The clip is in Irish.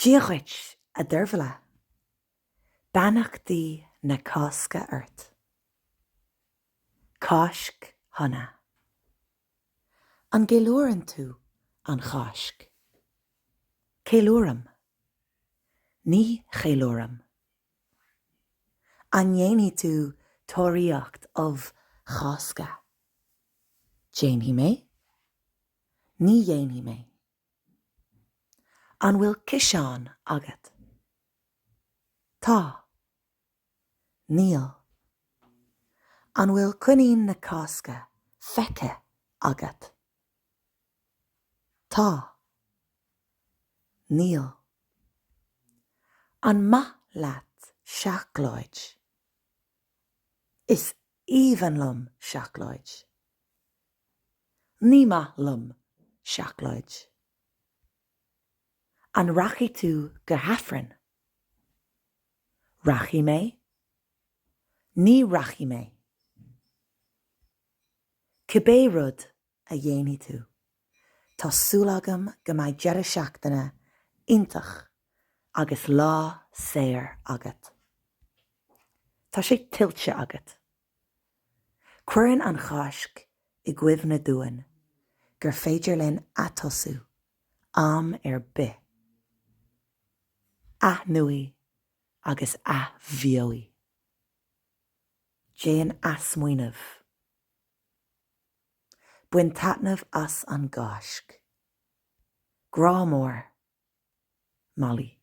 Dia dhuit, a Deirbhile. Beannachtaí na Cásca ort. Cáisc shona. An gceiliúrann tú an Cháisc? Ceiliúraim. Ní cheiliúraim. An ndéanfaidh tú tóraíocht ubh Chásca? Déanfaidh mé. Ní dhéanfaidh mé. An bhfuil ciseán agat? Tá. Níl. An bhfuil coinín na Cásca feicthe agat? Tá. Níl. An maith leat seacláid? Is aoibhinn liom seacláid. Ní maith liom seacláid. An rachaidh tú go hAifreann? Rachaidh mé. Ní rachaidh mé. Cibé rud a dhéanfaidh tú, tá súil agam go mbeidh deireadh seachtaine iontach agus lá saor agat. Tá sé tuillte agat. Cuireann an Cháisc i gcuimhne dúinn gur féidir linn atosú am ar bith. Athnuaigh agus athbheoigh. Déan athsmaoineamh. Bain taitneamh as an gCáisc. Grá mór, Molly.